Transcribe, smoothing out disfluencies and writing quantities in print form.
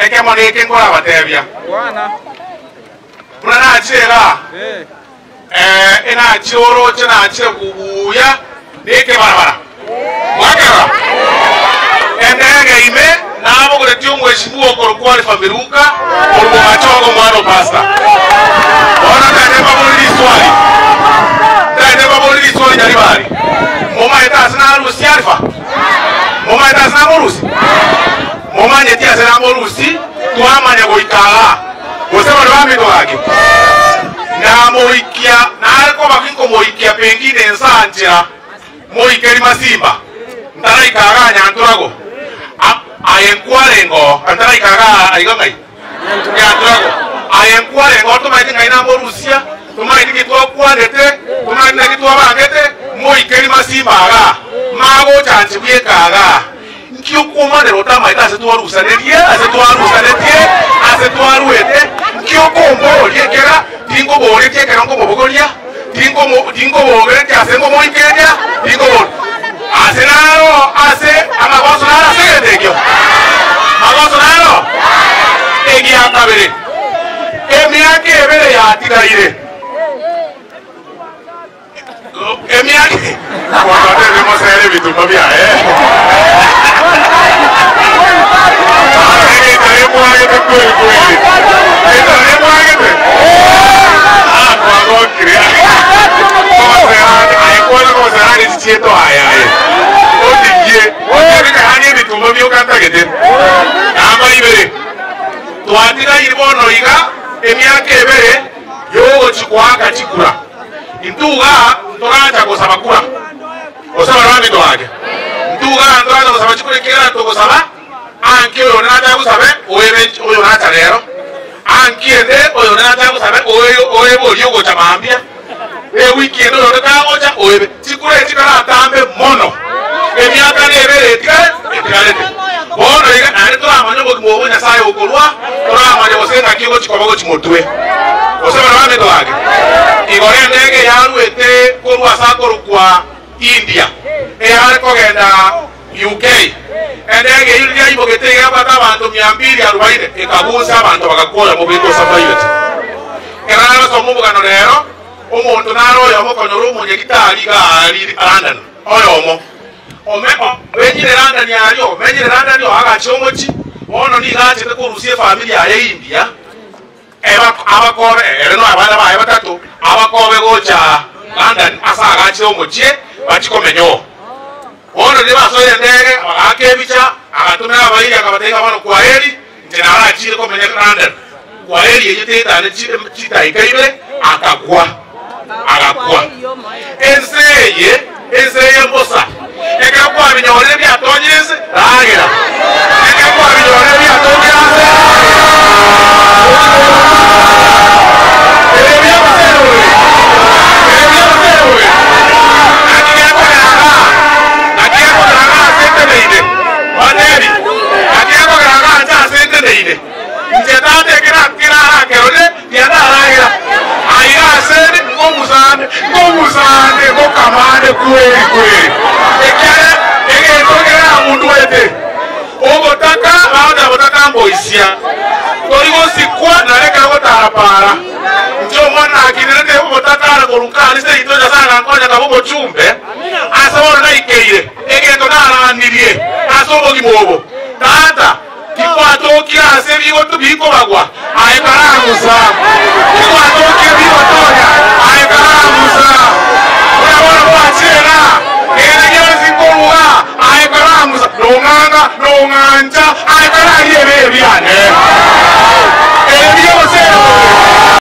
Ekemo neke nkorabatebia, buna nachire igaa, eh, enachire oroche nachire buya nekebarabara. Mwakerora? Endege ime nabogoretie omweshimiwa okorokwa Oliver Miruka korwa Bomachoge omwana o pastor. Bono ntaete mbaborie riswali. Ntaete mbaborie riswali Nyaribari. Momaete ase narusia Oliver? Momaete ase namorusia? Momanyeti ase namorusi, twamanya goika aa, gose baria baminto gaki? Namoikia, nare koba ginkomoikia pengine ensa nchera, moikeri masimba, ntaraika igaa Nyanturago, a- aye nkwarenge oo, ntaraika igaa aiga ng'ai? Nyanturago, aye nkwarenge oo tomaeti ng'ai namorusia, tomaeti ki twakwanete, tomaeti naki twabangete, moikeri masimba igaa, magocha nche bweka igaa. Nki okwomanera otamaete ase twarusanerie, ase twarusanetie, ase twaruete? Nki okomboria ekera tinkoboretie ekero nkomobogoria? Tinkomo tinkobogeretie ase nkomoikeria? Tinkobori ase naro ase amagoso naro ase egento ekio? Magoso naro? Egia kabere, emiaka ebere yatigaire. Emiaka Omonto mosere ebituma biaye. Egento emwagete kweli kweli. Egento emwagete. Ah, twagokire. Komoserani, aye kwanza komoserani chichieto aye aye. Otigie, otebeke hani ebituma bioka ntagete. Namba ibere. Twatigaire bono iga emiaka ebere yogochi koaka chikura. Intwe igaa ntoracha gosaba kura, gose abarwani toake. Intwe igaa ntoracha gosaba chikura ekiagera togosaba anki oyonde nache agosabe oebe oyo nacha rero, anki ende oyonde nache agosabe oyo oebe oria ogocha mambia, ewiki ende oyonde kagocha oebe. Chikura echi karatambe mono, emiaka nebere etigare etigarete. Bono iga naende toramanye obogima obo Nyasae okorua, toramanye gose ng'aki ogochi koba gochi motwe. Gose baria baminto gaki, igoro endege yaruete korwa ase akorokwa India, eyare kogenda UK. Endege eyio riria yaimogete iga yabwate abanto mia mbili arubaine, ekagusia abanto bagakwa oyomo bweka osabaibete. Ekero narasome omogano rero, Omonto nare oyomo okonyora omonyagitari iga aria London, oyomo ome omenyire London aria, omenyire London oagachire omochie, bono nigo achete korusia efamiri yaye India, eba abakobe ere na abana baye batato, abakobe gocha London ase agachire omochie bachie komenya oo. Bono riria basoire endege, bagaaka ebicha, agatomera abairi akabatebia ng'a bono kwaheri, Inche narachire komenya London, kwaheri eyio tetane chidaika ibere, akagwa, agakwa. Ense eye, ense eye mbosa. Ekero kwabinyorire biatonyire ense, ragera. Ekero kwabinyorire biatokire ase, ragera. Ere buya gose ere bobe? Ere buya gose ere bobe? Naki gekogera igaa? Naki gekogera igaa ase nteneine? Batebi, Naki gekogera igaa ase nteneine? Inche tata ekero kerakerore, tiandaragera. Aiga asende, nkong'usane, nkong'usane, ngokamane kweri kweri. Ekiagera egento keramunduete, ogotaka, bagoteba botaka mboisia. Tori gosikwa nare ekero gotara para. Inche omwana nakinerete obotaka are korwa nkanisa yaito Nyasae agankonya nkaba omochumbe, ase bono naikeire egento naranirie ase obogima obo. Tata, tikwatokire ase ebigotu bikobagwa, aye karamusa. Tikwatokire bigotonya, aye karamusa. Buna bono gwachire iga, kende gionsi nkoruga, aye karamusa. Nong'anga, nong'ancha, aye kararie ebibe biane.